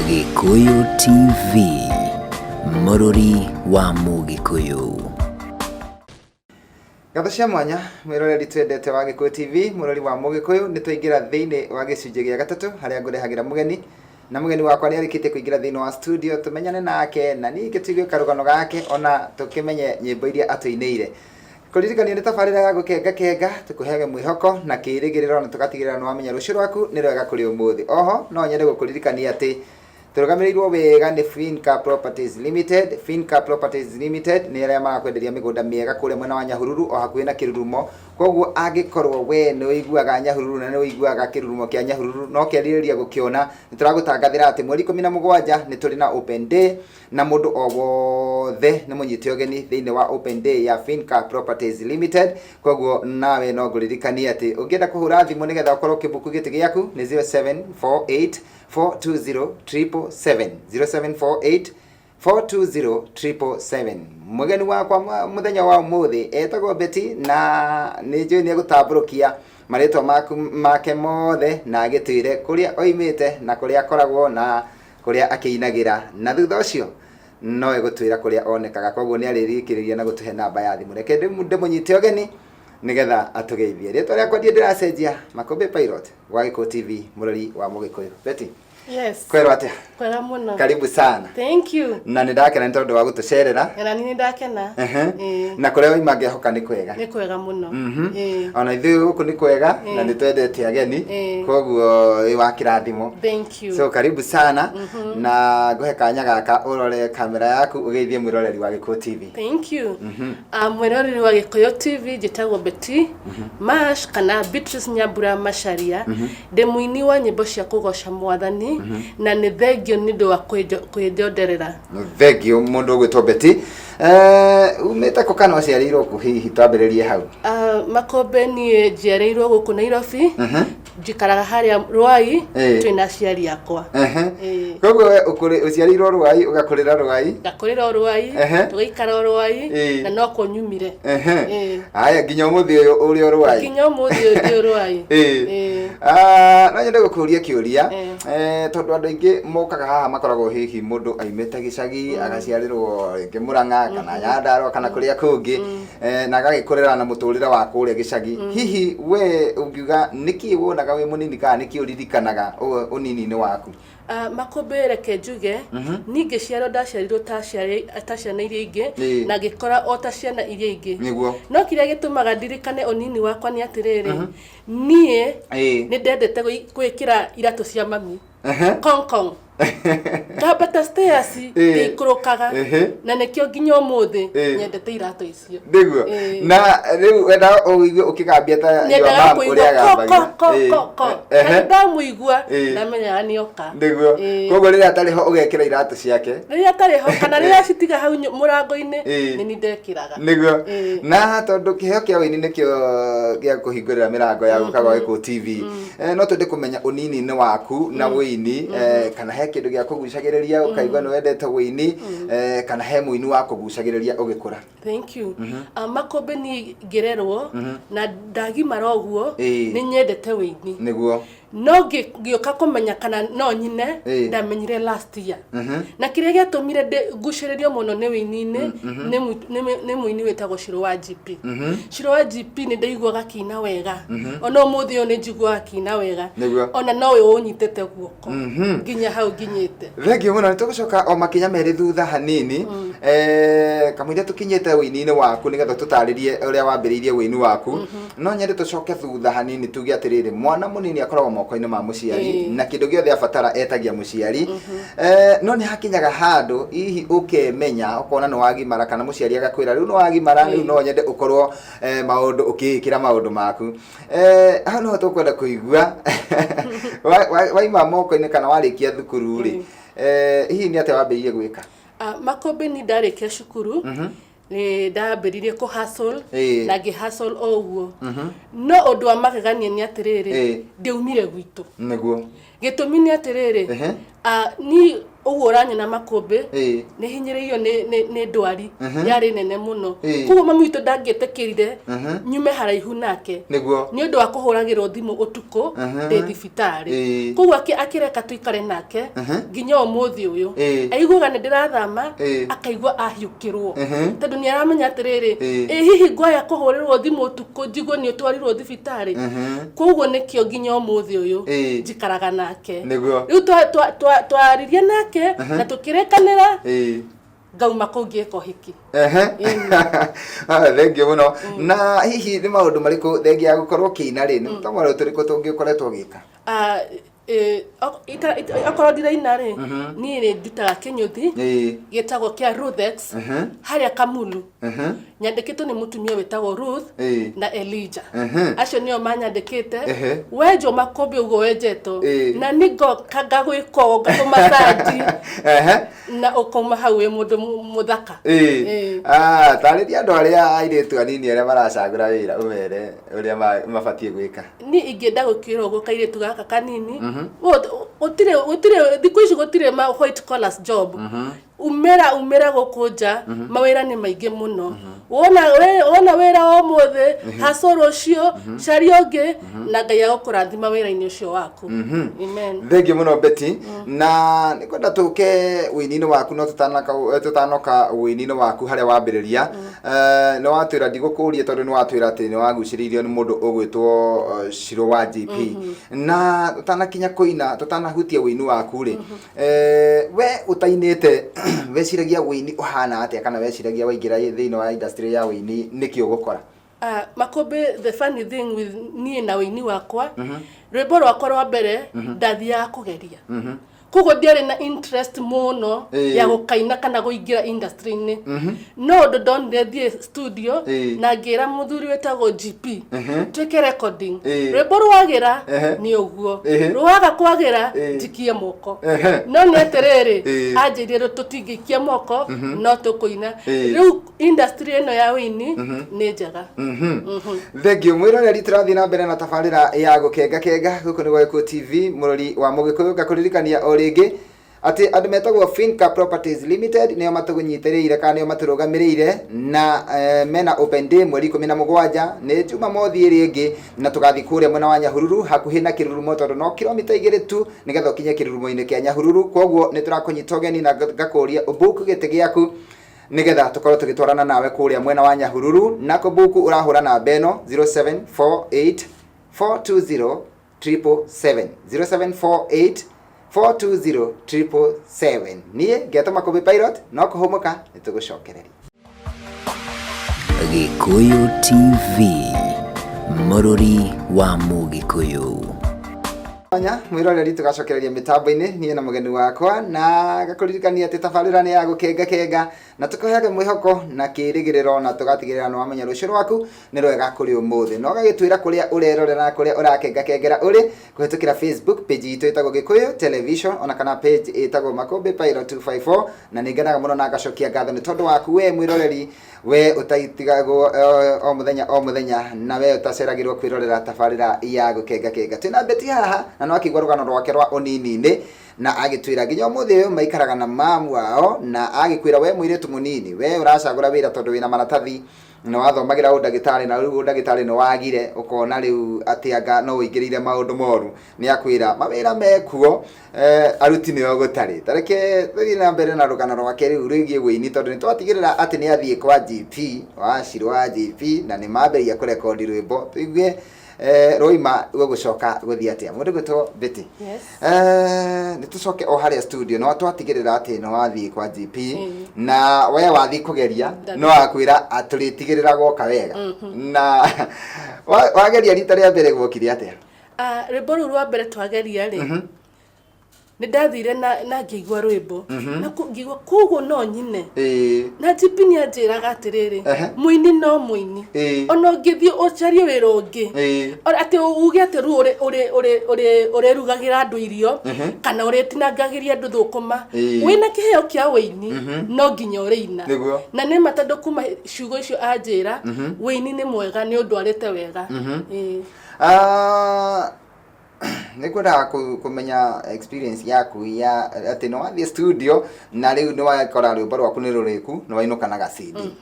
Gĩkũyũ TV, mũrũri wa Mũgĩkũyũ. Ngatho cia mwanya mwĩroreri twendete wa Gĩkũyũ TV, mũrori wa Mũgĩkũyũ, nĩ twaingĩra thĩinĩ wa gĩcunjĩ gĩa gatatũ harĩa ngũrehagĩra mũgeni, na mũgeni wakwa nĩ arĩkĩtie kũingĩra thĩinĩ wa studio tũmenyane nake na ningĩ tũigue karũgano gake ona tũkĩmenye nyĩmbo iria atũinĩire. Kũririkania nĩ tabarĩra ya gũkenga kenga, tũkũheage mwĩhoko na kĩrĩgĩrĩro na tũgatigĩrĩra nĩ wamenya rũciũ rwaku nĩ rwega kũrĩ ũmũthĩ. Oho no nyende gũkũririkania atĩ tũrũgamĩrĩirwo wega nĩ Finca Properties Limited. Finca Properties Limited nĩ arĩa marakwenderia mĩgũnda mĩega kũrĩa mwena wa Nyahururu o hakuhĩ na Kĩrurumo. Koguo angĩkorwo we nĩ ũiguaga Nyahururu na nĩ ũiguaga Kĩrurumo kĩa Nyahururu na ũkerirĩria gũkĩona, nĩ tũragũtangathĩra atĩ mweri 17 nĩ tũrĩ na open day na mũndũ o wothe nĩ mũnyite ũgeni thĩinĩ wa open day ya Finca Properties Limited. Koguo nawe no ngũririkanie atĩ ũngĩenda kũhũra thimũ nĩgetha ũkorwo ũkĩbuku gĩtĩ gĩaku nĩ 0748 420 777, 0748 420 777. Mũgeni wakwa mũthenya wa ũmũthĩ etagwo Betty na nĩ njũĩ nĩ egũtambũrũkia marĩtwa maku make mothe na agĩtwĩre kũrĩa oimĩte na kũrĩa akoragwo na kũrĩa akĩinagĩra, na thutha ũcio no egũtwĩra kũrĩa onekaga. Koguo nĩ arĩrĩkĩrĩria na gũtũhe namba ya thimũ. Reke ndĩmũnyite ũgeni nĩgetha atũgeithie. Rĩtwa rĩakwa ndiĩ ndĩracenjia, Makũmbĩ Pilot wa Gĩkũyũ TV, mũrori wa Mũgĩkũyũ. Betty. Yes. Kwerwo atĩa? Kwega mũno. Karibu sana. Thank you. Na nĩ ndakena nĩ tondũ wa gũtũcerera. Na nĩ ndakena. Ĩĩ. Na kũrĩa waima ngehoka nĩ kwega. Nĩ kwega mũno. Ĩĩ. Ona ithuĩ gũkũ nĩ kwega na nĩ twendete ageni. Koguo wĩ wa kĩrathimo. Thank you. So karibu sana na ngũhe kanya gaka ũrore kamera yaku ũgeithie mwĩroreri wa Gĩkũyũ TV. Thank you. Mwĩroreri wa Gĩkũyũ TV, njĩtagwo Betty Mash kana Beatrice Nyambura Macharia. Ndĩ mũini wa nyĩmbo cia kũgoca Mwathani na nĩ thengio nĩ ũndũ wa kwĩnjonderera. Thengio mũndũ ũgwĩtwo Betty. Eh, umĩte kũ kana ũciarĩirwo kũ hihi? Twambĩrĩrie hau. Makũmbĩ, niĩ njiarĩirwo gũkũ Nairobi. Njikaraga harĩa Rwai. Twĩna aciari akwa. Ĩĩ. Koguo we ũciarĩirwo Rwai, ũgakũrĩra Rwai? Ngakũrĩra o Rwai. Tũgaikara o Rwai. Na no nyumire. Ĩĩ. Haya, nginya ũmũthĩ ũyũ ũrĩ o Rwai? Nginya ũmũthĩ ũyũ ndĩ o Rwai. Ĩĩ. Ah, no nyende gũkũria kĩũria, tondũ andũ aingĩ mokaga haha makoragwo hihi mũndũ aimĩte gĩcagi, agaciarĩrwo rĩngĩ Mũrang'a kana Nyandarua kana kũrĩa kũngĩ, na agagĩkũrĩra na mũtũrĩre wa kũrĩa gĩcagi. Hihi we ũngiuga nĩkĩ wonaga wĩ mũnini kana nĩkĩ ũririkanaga ũnini-inĩ waku? Ah, Makũmbĩ, reke njuge niĩ ngĩciarwo ndaciarirwo ta ciana iria ingĩ na ngĩkora o ta ciana iria ingĩ. No kĩrĩa gĩtũmaga ndirikane ũnini wakwa nĩ atĩrĩrĩ, niĩ nĩ ndendete gwĩkĩra iratũ cia mami kong kong, ngambata stairs ngĩikũrũkaga, na nĩkĩo nginya ũmũthĩ nyendete iratũ icio. Nĩguo. Na rĩu wenda ũigue ũkĩgambia ta your Nyendaga mom kũigua ũrĩa ko ko agambagia. Ko ko ko. Na ndamũigua ndamenyaga nĩ oka. Nĩguo. Koguo rĩrĩa atarĩ ho ũgekĩra iratũ ciake? Rĩrĩa atarĩ ho kana rĩrĩa citiga hau mũrango-inĩ, nĩ ni ndekĩraga. Nĩguo. Na tondũ kĩheo kĩa ũini nĩkĩo gĩa kũhingũrĩra mĩrango ya gũka gwa Gĩkũyũ TV, no twende kũmenya ũnini-inĩ waku na ũini, kana he kĩndũ gĩa kũgucagĩrĩria ũkaigua nĩ wendete ũini, kana he mũini wa kũgucagĩrĩria ũgĩkũra. Thank you. Makũmbĩ, niĩ ngĩrerwo na ndagimara ũguo nĩ nyendete ũini. No ngĩũka kũmenya kana no nyine, ndamenyire last year, na kĩrĩa gĩatũmire ngucĩrĩrio mũno nĩ ũini-inĩ nĩ mũini wĩtagwo Shiro wa GP. Shiro wa GP nĩ ndaiguaga akĩina wega, ona ũmũthĩ ũyũ nĩ njiguaga akĩina wega. Ona nowe ũnyitĩte guoko nginya hau nginyĩte. Thengio mũno. Nĩ tũgũcoka o makinya merĩ thutha hanini, kamũira tũkinyĩte ũini-inĩ waku, nĩgetha tũtarĩrie ũrĩa wambĩrĩirie ũini waku. No nyende tũcoke thutha hanini tuge atĩrĩrĩ, mwana mũnini akoragwo moko-inĩ ma mũciari na kĩndũ gĩothe abatara etagia mũciari. No nĩ hakinyaga handũ hihi ũkemenya ũkona nĩ wagimara, kana mũciari agakwĩra rĩu nĩ wagimara, rĩu no nyende ũkorwo maũndũ ũkĩĩkĩra maũndũ maku. Hau nĩho tũkwenda kũigua waima moko-inĩ kana warĩkia thukuru rĩ, hihi nĩ atĩa wambĩrĩirie gwĩka? Ah, Makũmbĩ, ni ndarĩkia cukuru nĩ ndambĩrĩirie kũ hustle na ngĩ hustle o ũguo, no ũndũ wa magegania nĩ atĩrĩrĩ, ndiaumire gwitũ. Gĩtũmi nĩ atĩrĩrĩ, ni Ũguo ũranyona makũmbĩ, nĩ hinyĩrĩirio nĩ ndwari yarĩ nene mũno. Koguo mami witũ ndangĩetĩkĩrire nyume haraihu nake nĩ ũndũ wa kũhũragĩrwo thimũ ũtukũ ndĩ thibitarĩ. Koguo akĩreka tũikare nake nginya ũmũthĩ ũyũ. Aiguaga nĩ ndĩrathama, akaigua ahiũkĩrwo, tondũ nĩ aramenya atĩrĩrĩ, ĩ hihi ngwaya kũhũrĩrwo thimũ ũtukũ njigue nĩ ũtwarirwo thibitarĩ. Koguo nĩkĩo nginya ũmũthĩ ũyũ njikaraga nake. Rĩu twaririe nake na tũkĩrĩkanĩra, ngauma kũu ngĩka ũhiki. Ehe. Ah, thengiũ mũno. Na hihi nĩ maũndũ marĩkũ, thengia ya gũkorwo ũkĩina rĩ, nĩ tũmaũndũ tũrĩkũ tũngĩ ũkoretwo ũgĩka? Ah, okorwo ndiraina rĩ, niĩ nĩ ndutaga kĩnyũthi gĩtagwo kĩa Ruthex harĩa Kamulu. Nyandĩkĩtwo nĩ mũtumia wĩtagwo Ruth na Elijah. Acio nĩo manyandĩkĩte. Wenjwo makũmbĩ ũguo wenjetwo, na nĩ ngoka ngagwĩka ũũ, ngakũmacaji na ũkauma hau wĩ mũndũ mũthaka. Ah, tarĩria andũ arĩa airĩtu anini arĩa maracagũra wĩra, ũmere ũrĩa mabatiĩ gwĩka. Niĩ ingĩenda gũkĩra ũguo kairĩtu gaka kanini, gũtirĩ thikũ ici gũtirĩ ma white collars job. Umĩra umĩra gũkũ nja, mawĩra nĩ maingĩ mũno. Wona wĩra wa ũmũthĩ, hacũ rũciũ, caria ũngĩ, na Ngai agũkũrathima wĩra-inĩ ũcio waku. Amen. Thengiũ mũno, Betty, na nĩ kwenda tũke ũini-inĩ waku, no tũtanoka ũini-inĩ waku harĩa wambĩrĩria, nĩ watwĩra, ndigũkũria tondũ nĩ watwĩra atĩ nĩ wagucĩrĩirio nĩ mũndũ ũgwĩtwo Shiro wa GP, na tũtanakinya kũina, tũtanahutia ũini waku rĩ, we ũtainĩte weciragia ũini ũhana atĩa, kana weciragia waingĩra thĩinĩ wa industry ya ũini nĩkĩ ũgũkora? Makũmbĩ, the funny thing with niĩ na ũini wakwa, rwĩmbo rwakwa rwa mbere ndathiaga kũgeria, koguo ndiarĩ na interest mũno ya gũkaina kana kũingĩra industry-inĩ, no ũndũ ndonire thiĩ studio na ngĩra mũthuri wĩtagwo GP twĩke recording. Rwĩmbo rwagĩra nĩ ũguo, rwaga kwagĩra njikie moko. No nĩ atĩrĩrĩ, anjĩrire tũtingĩikia moko, no tũkũina. Rĩu industry ĩno ya ũini nĩ njega. Thengiũ, mwĩroreri. Tũrathiĩ na mbere na tabarĩra ya Gũkenga Kenga gũkũ nĩ Gĩkũyũ TV, mũrori wa Mũgĩkũyũ. Ngakũririkania o rĩngĩ atĩ andũ metagwo Finca Properties Limited nĩo matũnyitĩrĩire kana nĩo matũrũgamĩrĩire, na mena open day mweri 17, nĩ Jumamothi ĩrĩa ĩngĩ, na tũgathiĩ kũrĩa mwena wa Nyahururu hakuhĩ na Kĩrurumo, tondũ no kilomita 2 tu nĩgetha ũkinye kĩrurumo-inĩ kĩa Nyahururu. Koguo nĩ tũrakũnyita ũgeni na ngakũria ũbook gĩtĩ gĩaku nĩgetha tũkorwo tũgĩtwarana nawe kũrĩa mwena wa Nyahururu, na kũbook ũrahũra namba ĩno 0748 420 777, 0748 420 777. Niĩ ngetwo Makũmbĩ Pilot, no kũhũmũka nĩ tũgũcokereria. Gĩkũyũ TV, mũrũri wa Mũgĩkũyũ. Anya mwĩroreri, tũgacokereria mĩtambo-inĩ niĩ na mũgeni wakwa, na gakũririkania atĩ tabarĩra nĩ ya Gũkenga Kenga, na tũkũheage mwĩhoko na kĩrĩgĩrĩro, na tũgatigĩrĩra nĩ wamenya rũciũ rwaku nĩ rwega kũrĩ ũmũthĩ, na ũgagĩtwĩra kũrĩa ũrerorera na kũrĩa ũrakenga kengera ũrĩ kũhĩtũkĩra Facebook page itũ ĩtagwo Gĩkũyũ Television, ona kana page ĩtagwo Makũmbĩ Pilot 254. Na nĩ ngenaga mũno na ngacokia ngatho nĩ tondũ waku we mwĩroreri, we ũtaitigagwo o mũthenya o mũthenya, na we ũtaceragĩrwo kwĩrorera tabarĩra ya Gũkenga Kenga. Twĩna Betty haha, na no akĩigua rũgano rwake rwa ũnini-inĩ, na agĩtwĩra nginya ũmũthĩ ũyũ maikaraga na mamu wao, na agĩkwĩra we mũirĩtu mũnini, we ũracagũra wĩra tondũ wĩna maratathi na wathomagĩra ũndagĩtarĩ, na rĩu ũndagĩtarĩ nĩ wagire, ũkona rĩu atĩ anga no ũingĩrĩire maũndũ moru. Nĩ akwĩra mawĩra mekuo, aruti nĩo gũtarĩ. Tareke tũthiĩ na mbere na rũgano rwake rĩu rwĩgiĩ wũini, tondũ nĩ twatigĩrĩra atĩ nĩ athiĩ kwa GP wa Shiro wa GP, na nĩ mambĩrĩria kũrekondi rwĩmbo. Tũigue rwaima gũgũcoka gũthiĩ atĩa. Mũndũ gwĩtwo Betty. Yes. Nĩ tũcoke o harĩa studio, no twatigĩrĩra atĩ nĩ wathiĩ kwa GP, na we wathiĩ kũgeria, no akwĩra tũrĩtigĩrĩra gwoka wega, na wageria rita rĩa mbere gwokire atĩa? Ah, rwĩmbo rũu rwa mbere twageria rĩ, nĩ ndathire na ngĩigua rwĩmbo na ngĩigua koguo no nyine. Na GP nĩ anjĩraga atĩrĩrĩ, mũini no mũini, ona ũngĩthiĩ ũcarie wĩra ũngĩ, atĩ uge atĩ rĩu ũrĩrugagĩra andũ irio kana ũrĩtinangagĩria andũ thũkũma, wĩna kĩheo kĩa wĩini no nginya ũrĩina. Na nĩ ma, tondũ kuma ciugo icio anjĩra wĩini nĩ mwega, nĩ ũndwarĩte wega. Ah, Nĩ ngwendaga kũmenya experience yaku ya atĩ nĩ wathiĩ studio na rĩu nĩ wakora rwĩmbo rwaku nĩ rũrĩku, nĩ wainũka na gacindi.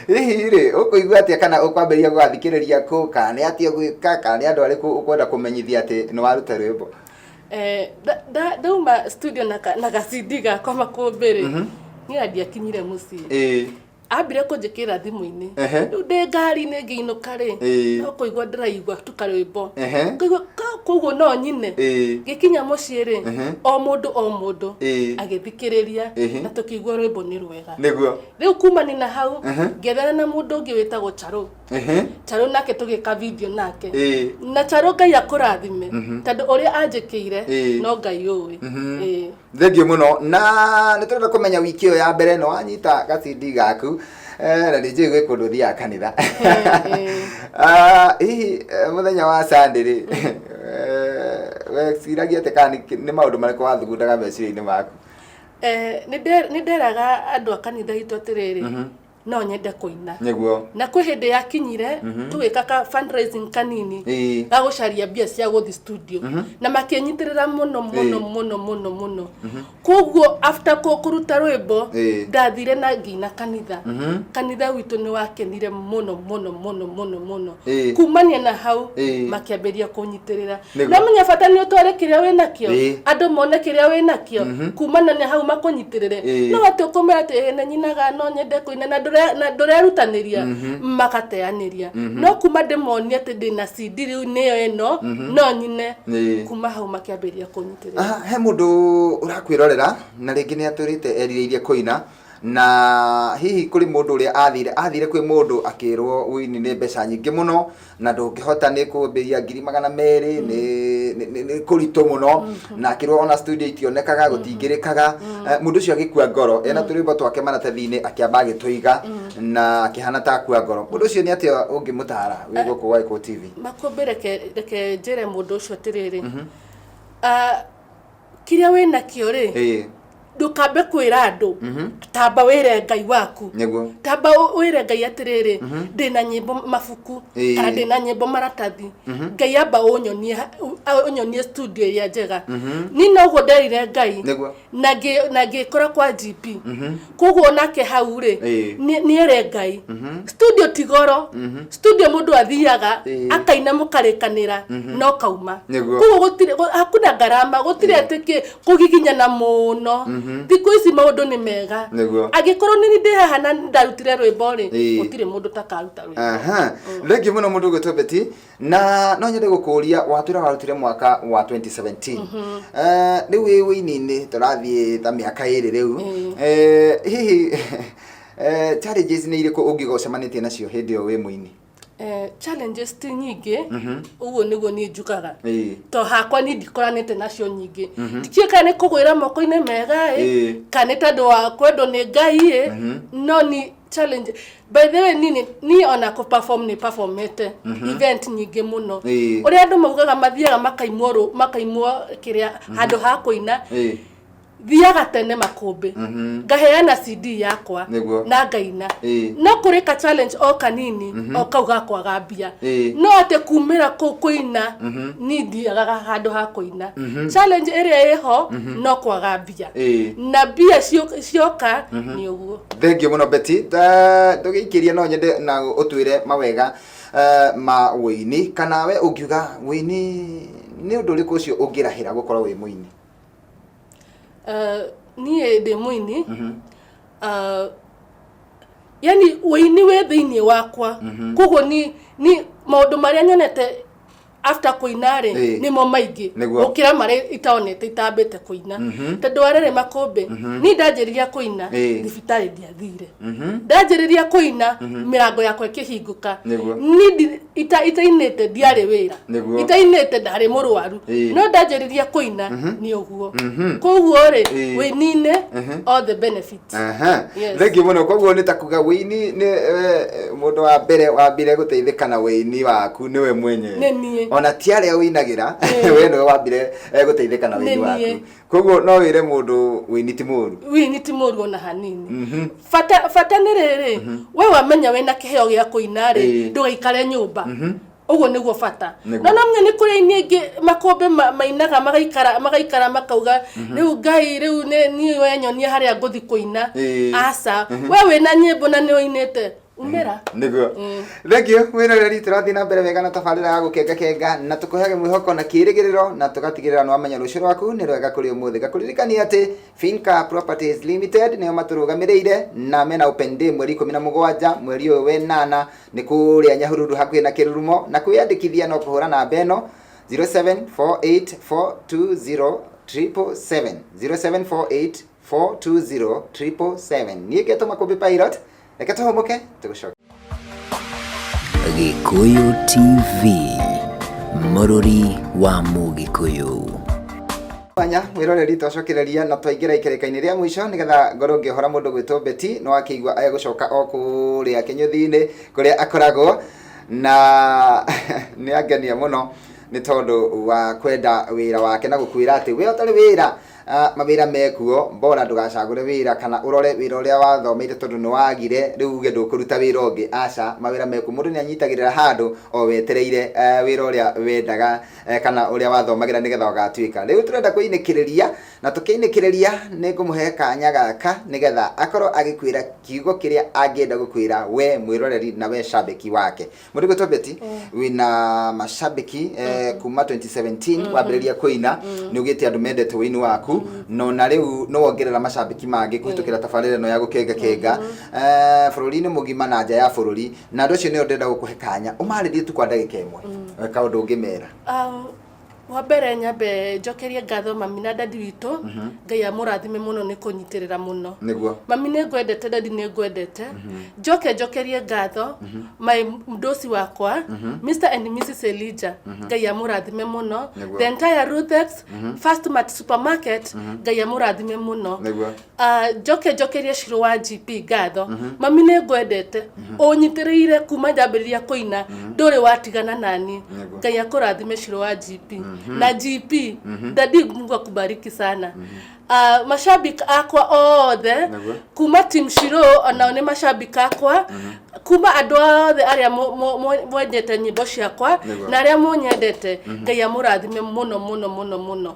Hihi rĩ, ũkũigua atĩa kana ũkwambĩrĩria gũgathikĩrĩria kũ, kana nĩ atĩa ũgwĩka, kana nĩ andũ arĩkũ ũkwenda kũmenyithia atĩ nĩ waruta rwĩmbo? Ndauma studio na gacindi gakwa makũmbĩ rĩ, niĩ ndiakinyire mũciĩ. Ambire kũnjĩkĩra thimũ-inĩ. Rĩu ndĩ ngari-inĩ ngĩinũka rĩ, no kũigua ndĩraigua tu karwĩmbo. Ngaigua koguo no nyine. Ngĩkinya mũciĩ rĩ, o mũndũ o mũndũ agĩthikĩrĩria na tũkĩigua rwĩmbo nĩ rwega. Nĩguo. Rĩu kumani na hau, ngĩethana na mũndũ ũngĩ wĩtagwo Charũ. Charũ nake tũgĩka video nake. Na Charũ Ngai akũrathime, tondũ ũrĩa anjĩkĩire, no Ngai ũĩ. Thengiũ mũno. Na nĩ tũrenda kũmenya wiki ĩyo ya mbere nĩ wanyita gacindi gaku, na nĩ njũĩ gwĩ kũndũ ũthiaga kanitha. Ah, hihi mũthenya wa Sunday rĩ, weciragia atĩa kana nĩ maũndũ marĩkũ wathugundaga meciria-inĩ maku? Nĩ nderaga andũ a kanitha itũ atĩrĩrĩ, no nyende kũina. Na kwĩ hĩndĩ yakinyire tũgĩka ka fundraising kanini ga gũcaria mbia cia gũthiĩ studio, na makĩnyitĩrĩra mũno mũno mũno mũno mũno. Koguo after kũruta rwĩmbo, ndathire na ngĩina kanitha. Kanitha witũ nĩ wakenire mũno mũno mũno mũno mũno. Kumania na hau, makĩambĩrĩria kũnyitĩrĩra. No menya bata nĩ ũtware kĩrĩa wĩnakĩo, andũ mone kĩrĩa wĩnakĩo, kumana na hau makũnyitĩrĩre. No atĩ ũkũmera atĩ nĩ nyinaga, no nyende kũina, na ndũrerutanĩria, magateanĩria. No kuma ndĩmonie atĩ ndĩna CD rĩu nĩyo ĩno, no nyine, kuma hau makĩambĩrĩria kũnyitĩrĩra. Aha, he mũndũ ũrakwĩrorera na rĩngĩ nĩ atũrĩte erirĩirie kũina, na hihi kũrĩ mũndũ ũrĩa athire kwĩ mũndũ akĩrwo ũini nĩ mbeca nyingĩ mũno na ndũngĩhota, nĩ kũambĩrĩria 200,000, nĩ kũritũ mũno, na akĩrwo ona studio itionekaga, gũtingĩrĩkaga. Mũndũ ũcio agĩkua ngoro, ena tũrwĩmbo twake maratathi-inĩ, akĩamba agĩtũiga na akĩhana ta akua ngoro. Mũndũ ũcio nĩ atĩa ũngĩmũtara wĩ gũkũ gwa Gĩkũyũ TV? Makũmbĩ, reke njĩre mũndũ ũcio atĩrĩrĩ, kĩrĩa wĩnakĩo rĩ, ndũkambe kwĩra andũ, tamba wĩre Ngai waku. Tamba wĩre Ngai atĩrĩrĩ, ndĩna nyĩmbo mabuku kana ndĩna nyĩmbo maratathi, Ngai amba ũnyonie studio ĩrĩa njega. Ni noguo nderire Ngai na ngĩkora kwa GP. Koguo nake hau rĩ, nĩere Ngai studio ti goro. Studio mũndũ athiaga akaina, mũkarĩkanĩra no kauma. Koguo gũtirĩ hakuna ngarama, gũtirĩ atĩ kũgiginyana mũno. Thikũ ici maũndũ nĩ mega. Angĩkorwo nĩ ndĩ haha na ndarutire rwĩmbo rĩ, gũtirĩ mũndũ takaruta rwĩmbo. Aha. Thengiũ mũno mũndũ ũgwĩtwo Betty, na no nyende gũkũria, watwĩra warutire mwaka wa 2017. Rĩu wĩ wĩini-inĩ tũrathiĩ ta mĩaka 2 rĩu. Hihi challenges nĩ irĩkũ ũngiuga ũcemanĩtie nacio hĩndĩ ĩyo wĩ mũini? Challenges ti nyingĩ, ũguo nĩguo niĩ njugaga, to hakwa niĩ ndikoranĩte nacio nyingĩ. Ndikĩũĩ kana nĩ kũgwĩra moko-inĩ mega ĩ, kana nĩ tondũ wa kwendwo nĩ Ngai ĩ, no ni challenge, by the way, niĩ ona kũ perform nĩ performete event nyingĩ mũno. Ũrĩa andũ maugaga mathiaga makaimwo makaimwo kĩrĩa handũ ha kũina, thiaga tene makũmbĩ, ngaheana CD yakwa na ngaina. No kũrĩ ka challenge o kanini o kau gakwaga mbia, no atĩ kumĩra kũu kũina, ni ndiagaga handũ ha kũina. Challenge ĩrĩa ĩho no kwaga mbia, na mbia cioka nĩ ũguo. Thengiũ mũno Betty. Tũgĩikĩria, no nyende na ũtwĩre mawega ma wĩini, kana we ũngiuga wĩini nĩ ũndũ ũrĩkũ ũcio ũngĩrahĩra gũkorwo wĩ mũini? Niĩ ndĩ mũini, yani wĩini wĩ thĩiniĩ wakwa, koguo ni maũndũ marĩa nyonete after kũina rĩ, nĩmo maingĩ gũkĩra marĩa itaonete itambĩte kũina, tondũ wa rĩrĩ makũmbĩ, niĩ ndanjĩrĩria kũina, thibitarĩ ndiathire. Ndanjĩrĩria kũina, mĩrango yakwa ĩkĩhingũka. Niĩ itainĩte ndiarĩ wĩra, itainĩte ndarĩ mũrwaru, no ndanjĩrĩria kũina nĩ ũguo. Koguo rĩ, wĩini-inĩ all the benefits. Yes. Thengiũ mũno. Koguo nĩ ta kuga wĩini nĩ mũndũ wa mbere wambire gũteithĩka na wĩini waku nĩwe mwenyewe. Nĩ niĩ. Ona ti arĩa ũinagĩra, we nĩwe wambire gũteithĩka na wĩini Nĩ waku. niĩ. Koguo no wĩre mũndũ wĩini ti mũru? Wĩini ti mũru ona hanini. Bata nĩ rĩrĩ, we wamenya wĩna kĩheo gĩa kũina rĩ, ndũgaikare nyũmba. Ũguo nĩguo bata. Nĩguo. No no nĩ kũrĩ aini aingĩ makũmbĩ mainaga magaikara magaikara makauga rĩu Ngai, rĩu niĩ we nyonia harĩa ngũthi kũina. Aca, we wĩna nyĩmbo na nĩ ũinĩte, umĩra. Nĩguo. Thank you mwĩroreri, tũrathiĩ na mbere wega na tabarĩra ya gũkengakenga na tũkũheage mwĩhoko na kĩĩrĩgĩrĩro na tũgatigĩrĩra nĩ wamenya rũciũ rwaku nĩ rwega kũrĩ ũmũthĩ. Ngakũririkania atĩ Finca Properties Limited nĩo matũrũgamĩrĩire na mena open day mweri 17 mweri ũyũ wenana, nĩ kũrĩa Nyahururu hakuhĩ na Kĩrurumo, na kwĩyandĩkithia no kũhũra namba ĩno 0748420777, 0748420777. Niĩ ngetwo Makũmbĩ Pilot, reke tũhũmũke tũgũcoka. Gĩkũyũ TV, mũrũri wa Mũgĩkũyũ. Mwanya mwĩroreri, twacokereria na twaingĩra ikereka-inĩ rĩa mũico nĩgetha ngorwo ngĩohora mũndũ gwĩtwo Betty. Nĩ wakĩigua egũcoka o kũrĩa kĩnyũthi-inĩ kũrĩa akoragwo, na nĩ angenia mũno nĩ tondũ wa kwenda wĩra wake na gũkwĩra atĩ we ũtarĩ wĩra, mawĩra mekuo, bora ndũgacagũre wĩra kana ũrore wĩra ũrĩa wathomeire tondũ nĩ wagire rĩu uge ndũkũruta wĩra ũngĩ. Aca, mawĩra mekuo, mũndũ nĩ anyitagĩrĩra handũ o wetereire wĩra ũrĩa wendaga kana ũrĩa wathomagĩra nĩgetha ũgatuĩka. Rĩu tũrenda kwĩinĩkĩrĩria, na tũkĩinĩkĩrĩria nĩ ngũmũhe kanya gaka nĩgetha akorwo agĩkwĩra kiugo kĩrĩa angĩenda gũkwĩra we mwĩroreri na we shabiki wake. Mũndũ gwĩtwo Betty, wĩna mashabiki kuma 2017 wambĩrĩria kũina, nĩ ũgĩte andũ mendete ũini waku, no na rĩu nĩ wongerera mashabiki mangĩ kũhĩtũkĩra tabarĩra ĩno ya gũkengakenga bũrũri-inĩ mũgima na nja ya bũrũri, na andũ acio nĩo ndĩrenda gũkũhe kanya ũmarĩrie tu kwa ndagĩka ĩmwe kaũndũ ũngĩmera. Wa mbere nyambe njokerie ngatho mami na dadi witũ. Ngai amũrathime mũno nĩ kũnyitĩrĩra mũno. Mami nĩ ngwendete, dadi nĩ ngwendete. Njoke njokerie ngatho my mdosi wakwa, Mr and Mrs Elijah, Ngai amũrathime mũno. The entire Ruthex Fast Mart Supermarket, Ngai amũrathime mũno. Njoke njokerie Shiro wa GP ngatho. Mami nĩ ngwendete, ũnyitĩrĩire kuma njambĩrĩria kũina, ndũrĩ watigana nani. Ngai akũrathime, Shiro wa GP na GP. Dadi, Mungu akubariki sana. Mashabiki akwa othe, kuma team Shiro, onao nĩ mashabiki akwa, kuma andũ othe arĩa mwendete nyĩmbo ciakwa na arĩa mũnyendete, Ngai amũrathime mũno mũno mũno mũno.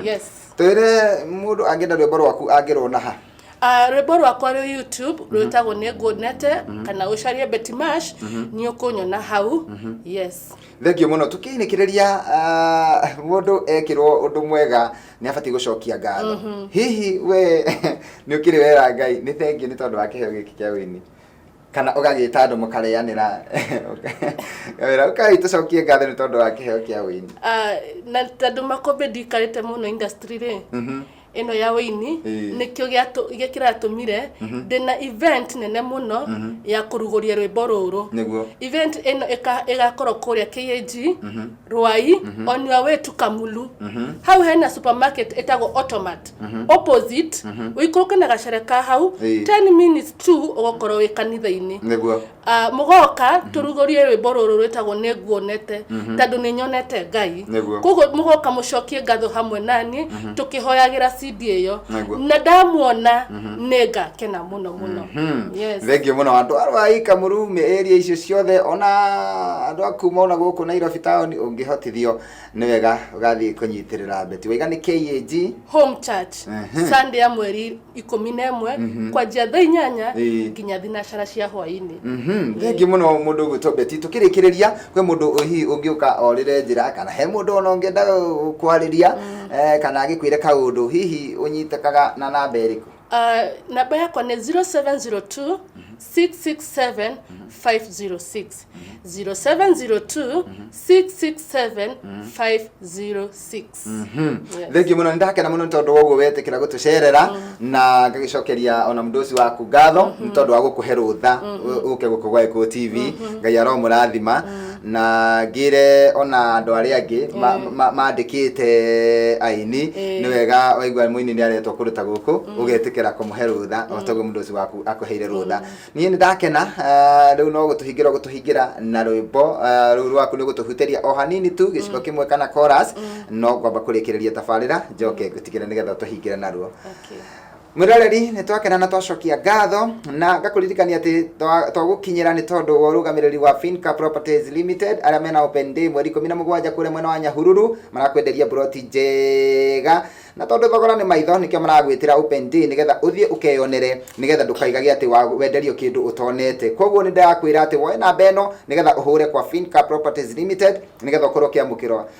Yes. Twĩre, mũndũ angĩenda rwĩmbo rwaku angĩrwona ha? Rwĩmbo rwakwa rwĩ YouTube, rwĩtagwo Nĩ Nguonete, kana ũcarie Betty Mash, nĩ ũkũnyona hau. Yes. Thank you mũno. Tũkĩinĩkĩrĩria, mũndũ ekĩrwo ũndũ mwega nĩ abatiĩ gũcokia ngatho. Hihi we nĩ ũkĩrĩ wera Ngai nĩ thengiũ nĩ tondũ wa kĩheo gĩkĩ kĩa ũini, kana ũgagĩta andũ mũkarĩanĩra wĩra ũkai tũcokie ngatho nĩ tondũ wa kĩheo kĩa ũini? Na tondũ makũmbĩ ndikarĩte mũno industry rĩ ĩno ya ũini, nĩkĩo kĩratũmire ndĩna event nene mũno ya kũrugũria rwĩmbo rũrũ. Event ĩno ĩgakorwo kũrĩa KAG Rwai, on your way to Kamulu. Hau hena supermarket ĩtagwo Automat, opposite, ũikũrũke na gacere ka hau, 10 minutes tu ũgũkorwo wĩ kanitha-inĩ. Mũgoka tũrugũrie rwĩmbo rũrũ rwĩtagwo Nĩ Nguonete, tondũ nĩ nyonete Ngai. Koguo mũgoka mũcokie ngatho hamwe nani tũkĩhoyagĩra CD ĩyo. Na ndamuona nĩ ngakena mũno mũno. Yes. Thengiũ mũno andũ a Rwai, Kamuru, area icio ciothe, ona andũ a kuma ona gũkũ Nairobi town, ũngĩhotithio nĩ wega ũgathiĩ kũnyitĩrĩra Betty. Waiga nĩ KAG Home Church, Sunday ya mweri 11, kwanjia thaa 8 nginya thinacara cia hwainĩ. Thengiũ mũno mũndũ ũgwĩtwo Betty. Tũkĩrĩkĩrĩria, kwĩ mũndũ hihi ũngĩũka orĩre njĩra, kana he mũndũ ona ũngĩenda kwarĩria kana agĩkwĩre kaũndũ, hihi ũnyitĩkaga na namba ĩrĩkũ? Namba yakwa nĩ 0702 667 506, 0702 667 506. Yes. Thengiũ mũno, nĩ ndakena mũno nĩ tondũ wa ũguo wetĩkĩra gũtũcerera, na ngagĩcokeria ona mũndũ ũcio waku ngatho nĩ tondũ wa gũkũhe rũtha ũke gũkũ gwa Gĩkũyũ TV. Ngai aromũrathima, na ngĩre ona andũ arĩa angĩ mandĩkĩte aini, nĩ wega waigua mũini nĩ aretwo kũndũ ta gũkũ ũgetĩkĩra kũmũhe rũtha o toguo mũndũ ũcio waku akũheire rũtha. Niĩ nĩ ndakena. Rĩu no gũtũhingĩra gũtũhingĩra na rwĩmbo rũu rwaku, nĩ gũtũhutĩria o hanini tu gĩcigo kĩmwe kana chorus, no ngwamba kũrĩkĩrĩria tabarĩra, njoke ngũtigĩre nĩgetha ũtũhingĩre naruo. Okay. Mwĩroreri, nĩ twakena na twacokia ngatho na ngakũririkania atĩ twagũkinyĩra nĩ tondũ wa ũrũgamĩrĩri wa Finca Properties Limited, arĩa mena open day mweri 17 kũrĩa mwena wa Nyahururu. Marakwenderia mburoti njega, na tondũ thogora nĩ maitho, nĩkĩo maragwĩtĩra open day, nĩgetha ũthiĩ ũkeyonere, nĩgetha ndũkaigage atĩ wenderio kĩndũ ũtonete. Koguo nĩ ndĩrakwĩra atĩ woe namba ĩno nĩgetha ũhũre kwa Finca Properties Limited, nĩgetha ũkorwo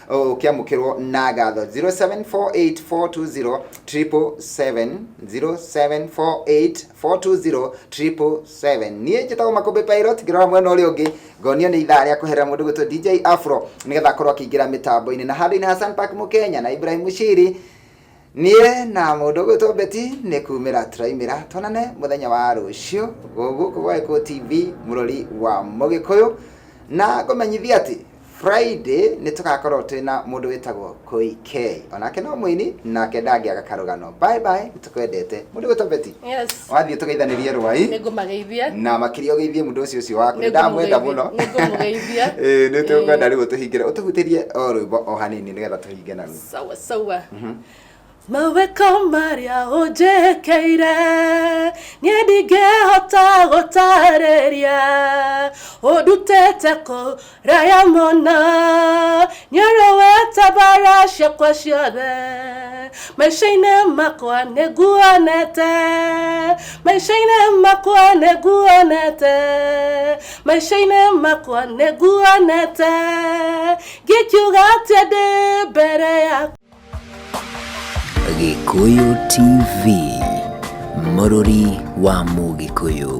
ũkĩamũkĩrwo na ngatho. 0748420777, 0748420777. Niĩ njĩtagwo Makũmbĩ Pilot. Ngĩrora mwena ũrĩa ũngĩ, ngonio nĩ ithaa rĩa kũherera mũndũ gwĩtwo DJ Afro, nĩgetha akorwo akĩingĩra mĩtambo-inĩ, na handũ-inĩ Hassan Park Mũkenya na Ibrahim Mushiri, niĩ na mũndũ gwĩtwo Betty nĩ kumĩra tũraimĩra. Tuonane mũthenya wa rũciũ gũkũ gwa Gĩkũyũ TV, mũrori wa Mũgĩkũyũ. Na ngũmenyithia atĩ Friday nĩ tũgakorwo twĩna mũndũ wĩtagwo Koi K, onake no mũini, nake ndangĩaga karũgano. Bye bye, nĩ tũkwendete. Mũndũ gwĩtwo Betty. Yes. Wathiĩ tũgeithanĩrie rwai. Nĩngũmageithia. Na makĩria ũgeithie mũndũ ũcio waku, nĩ ndamwenda mũno. Nĩngũmũgeithia. Ĩĩ, nĩ tũkwenda rĩu ũtũhingĩre, ũtũhutĩrie o rwĩmbo o hanini nĩgetha tũhinge naruo. Sawa sawa. Mawĩko marĩa ũnjĩkĩire niĩ ndingĩhota gũtarĩria, ũndutĩte kũraya mũno, nĩũrũĩte mbara ciakwa ciothe. Maica-inĩ makwa nĩnguonete, maica-inĩ makwa nĩnguonete, maica-inĩ makwa nĩnguonete, ngĩkiuga atĩa ndĩ mbere yaku. Gĩkũyũ TV, mũrũri wa Mũgĩkũyũ.